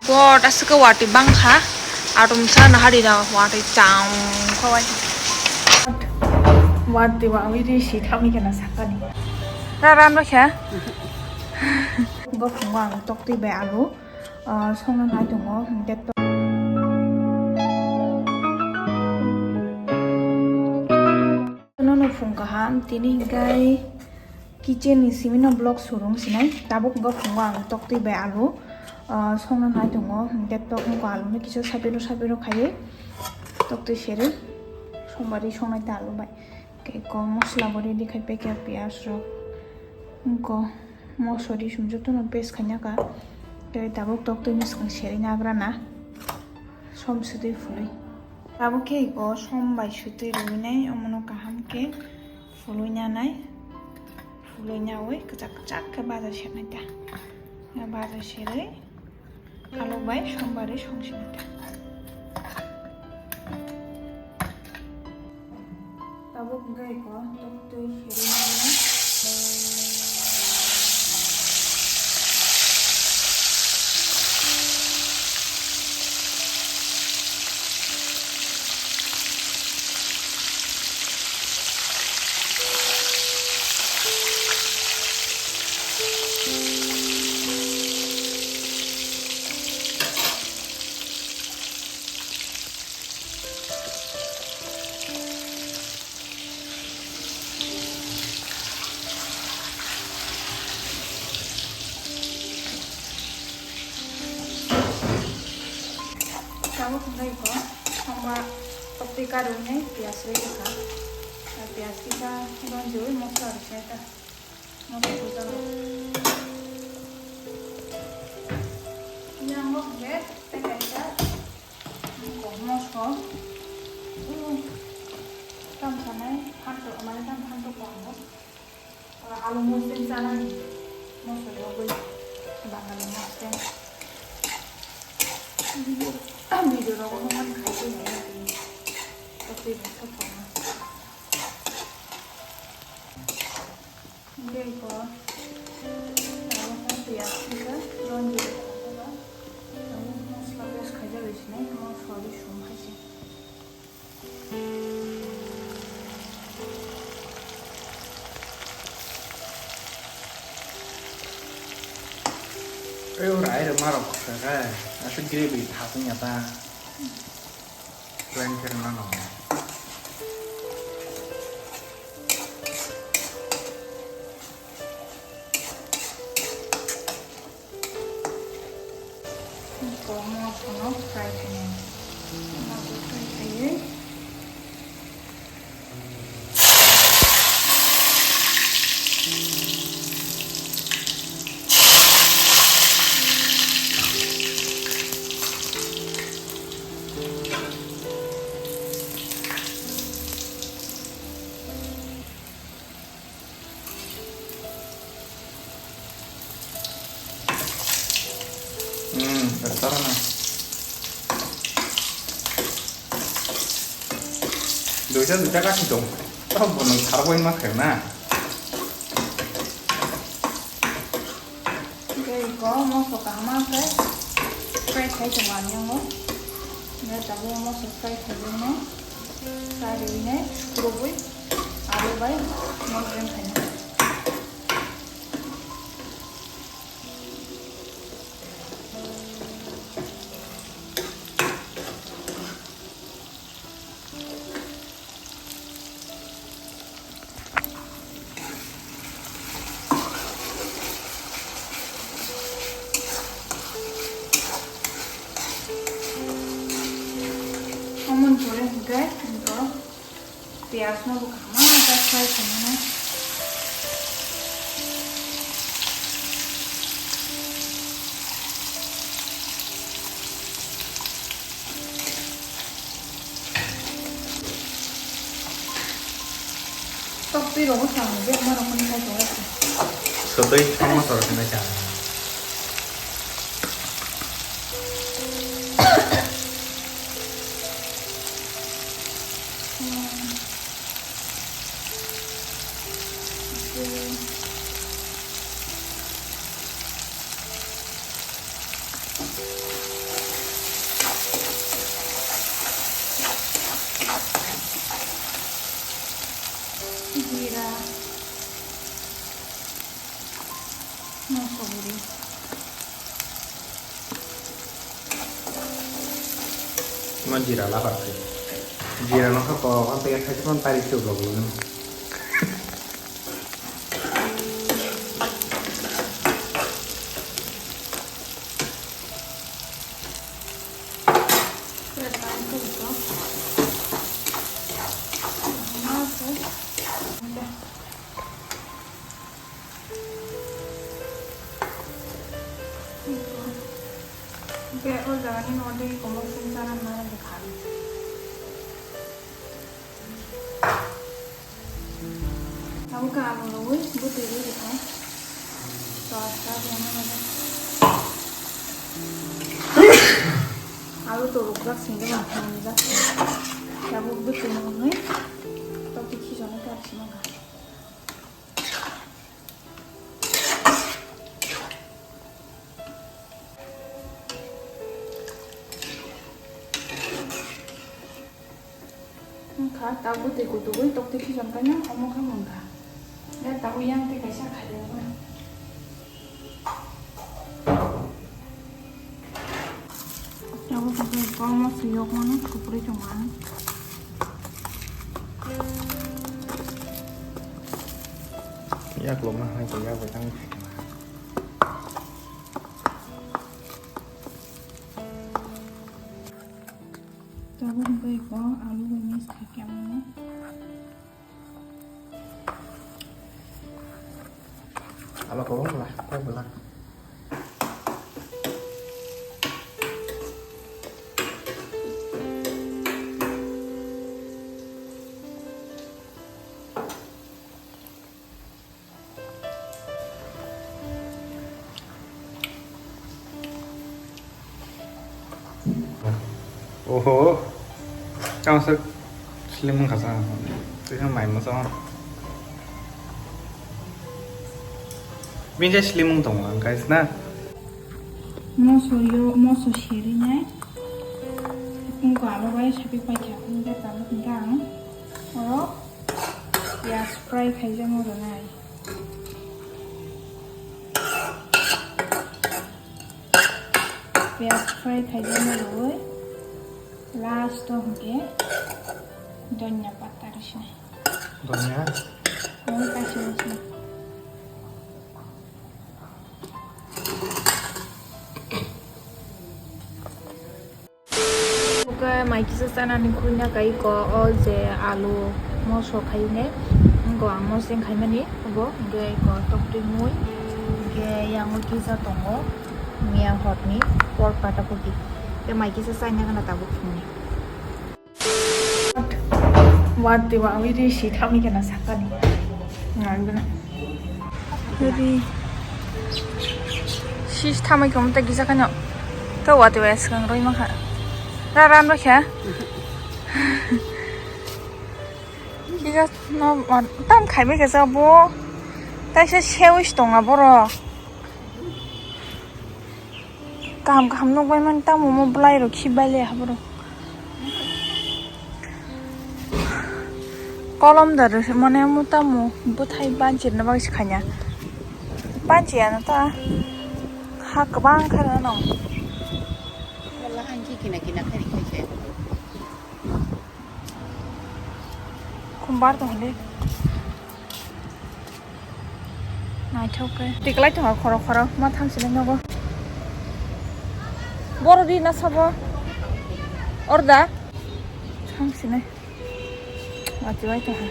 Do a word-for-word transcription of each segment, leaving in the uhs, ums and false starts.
Bo ta swkhe watwi bangkha, atomsa nahari na watwi chang kha wai. Watwi wawi ri si thangwi kheno sakani. Ra ran ba kha. Bo phungo ang toktwi bai alu, ah, songna nai tongo, hwnkhe to-, Nono phung kaham, tini hingkai kitchen ni simi no vlog surung sinai. Tabuk hingka phungo ang toktwi bai alu, ah, songna nai tongo. Hingke tok wngkha alu no kisa sapiro sapiro khaiwi toktwi serwi sombari songnai ta alu bai. Kei kok mosla bo ready khai paikha, piyaj rok wngkha. Mosori sum jotono paste khaina kha. Tei tabuk toktwi mwswkang serwi nagra na. Som swtwi phulwi. Tabuk khe iko som bai swtwi rwinai, omono kaham khe phulwi nanai. Phulwi naui kwchak kwchak khe baja sernai ta. Baja serwi alu bai som barwi song sinai ta. Tabuk hwnkhe iko toktwi serwi nai. Tabuk hwnkhe iko songba toktwi karwi nai piyaj rwi rwkha. Piyaj kisa ronjwi mosla rwkha ta. Mosla rwjak. Yang hwnkhe tei kaisa. Mosok. Tam sanai phantok, mane tam phantok ko abo. Alu mosok chanai. Mosok rogwi. Bangali mosok. Video, video rogo man khai khai. Tapi bisa kok. Hingke iko tabuk piyaj kisa ronjwi rwkha, tabuk mosla paste khaijak rwi sinai, mosla rwi sum hai se. Tei o rai rwma rok kha khe, aswk gravy thasing ya ta. Plain khe rwna nango. Iko mosla no fry khainai. Mosla fry khaiwi. Hmm, restaurant. Duita, duita kasi dong. Oh, bono sarbo ima khayo na. Tei iko mosok kaham khe fry khai tongo ani yango. Tei tabuk mosok fry khaijak no. Fry rwinai sukrubwi alu bai mosok khainai. Omon pore hwnkhe iko piyaj no bo kaham khe fry khaimano. Tok twi rogo sa, je ma rok ni khai tongo. Sotoi thangma sorok hinai kha. Moso guri. Mo jira labar khai. Jira no kha ko, ang tei khai man tari chu vlog lo. Be o jaga ni no de komo sing sana na de kha. Tabuk khe alu rwui bwtwi rwui rwkha. Tos ta rwna bagwi. Alu to rwkjak sindi bo hwnjak. Tabuk bwtwi rwui tokti khichonwi kar sima kha. Wngkha, tabuk twi kutugwi tokti khichon kaino omo khe mungkha. Ya, tabuk yang tei kaisa khairokma. Tabuk tei kwbangma swi yokmano thupui tongma. Yak loma hai ko yak bai tang. Tabuk bai ko alu bai mix kha khe omo. Alo ko bla, ko bla. Oho. Tamo se slim wngkha sa. Tei mai masa. Bini je slim wng tongo ang, guys, na. Moso yo, moso seri nai. Wngkha abo bai sapi paikha. Wngkha tabuk wngkha ang. Oro piyaj fry khaijak mo rwnai. Piyaj fry khaijak mo rwui last o hwnkhe donya pata rwsinai. Donya? Omo kaisa rwsinai. Oke, mai kisa chanani khuina kai ko, o je alu moso khaine, wngkha ang moseng khaimani, obo hwnkhe ko toktwi mui, hwnkhe yango kisa tongo, miya hotni por pata poti, tei mai kisa chaina gana tabuk phunni. Watwi wawi ri si thamwi kheno sakani. Nangna. Ri si thamwi kheno tei kisa kheno. To watwi wai swkang rwi mankha. Ra ran rw kha. Kisa no tam khaibai kisa bo. Taisa sewi tonga boro. Kaham kaham nukbai mani tamo omo bwlai rok khibai le haborok. Kolom da rw mane omo tamo bwthai banchirna bagwi se khaina. Banchiya no ta ha kwbang kha rw no. Wala hangki kina kina khai khai se. Khumbar tong le. Naithok khe. Tiklai tong khoro khoro ma thamsinai nogo. Boro ri na sabo. Orda. Thamsinai. Mati bai tong.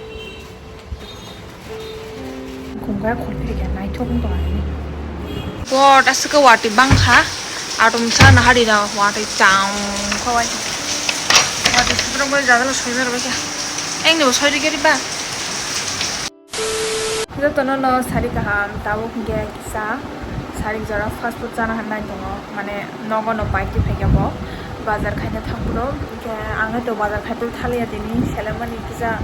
Khumkha khorphikya naithok wng tong ani. Bo ta swkhe watwi bangkha. Atomsa nahari na watwi chang kha bai. Watwi suprang bai jadala soina rwbaikha. Engni bo soirigya riba. Jotono no sari kaham, tabuk hwnkhe kisa sari jora fast food chana hinwi tongo, mane nogo no bike twi phaikha bo bazar khaina thangphuru, hwnkhe ang to bazar khai thaliya tini selemani kisa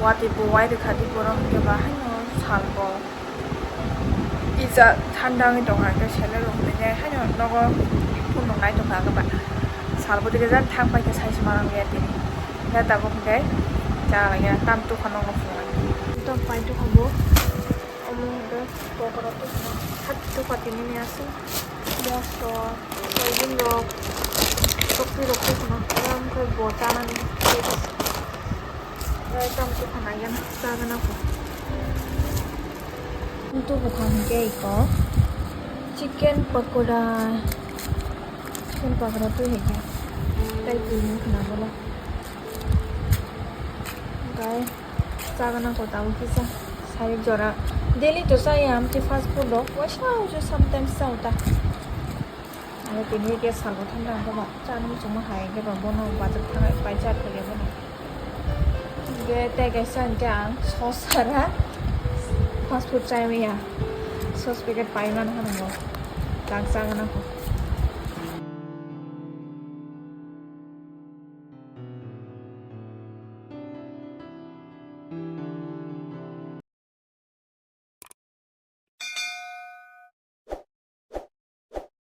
watwi bo wai rwkha di borok hwnkhe ba haino salbo kisa thanda wngwi tongkha, hwnkhe sele rok hwnwi haino nogo phunuk nai tongkha, hwnkhe ba salbo twi kisa thang paikha sai se manliya tini, hwnkhe tabuk hwnkhe chana laiya tam tukha nogo phunuknai. Tok pai tukha bo. Omo hwnkhe pokora tongma. Chapati nini aswk moso, soybean rok, chokri rok tei kheno, oro wngkhe bo chanani. Rai tamo twi khana yan chagana ko. Ntu bukhang hingke iko chicken pakora, chicken pakora twi hingke. Tai twi ni khana bolo. Gai chagana ko tamo kisa sari jora. Daily to chaya amte fast food rok waisa waisa sometimes chao ta. Aro tini ke salbo thang thang ba chana muchungma hai ke ba bono bajak thangai pai cha thai bono. Ge tei kaisa hingke ang sos sara fast food chai maya. Sos packet pai mano hwnango. Tang chagana ko.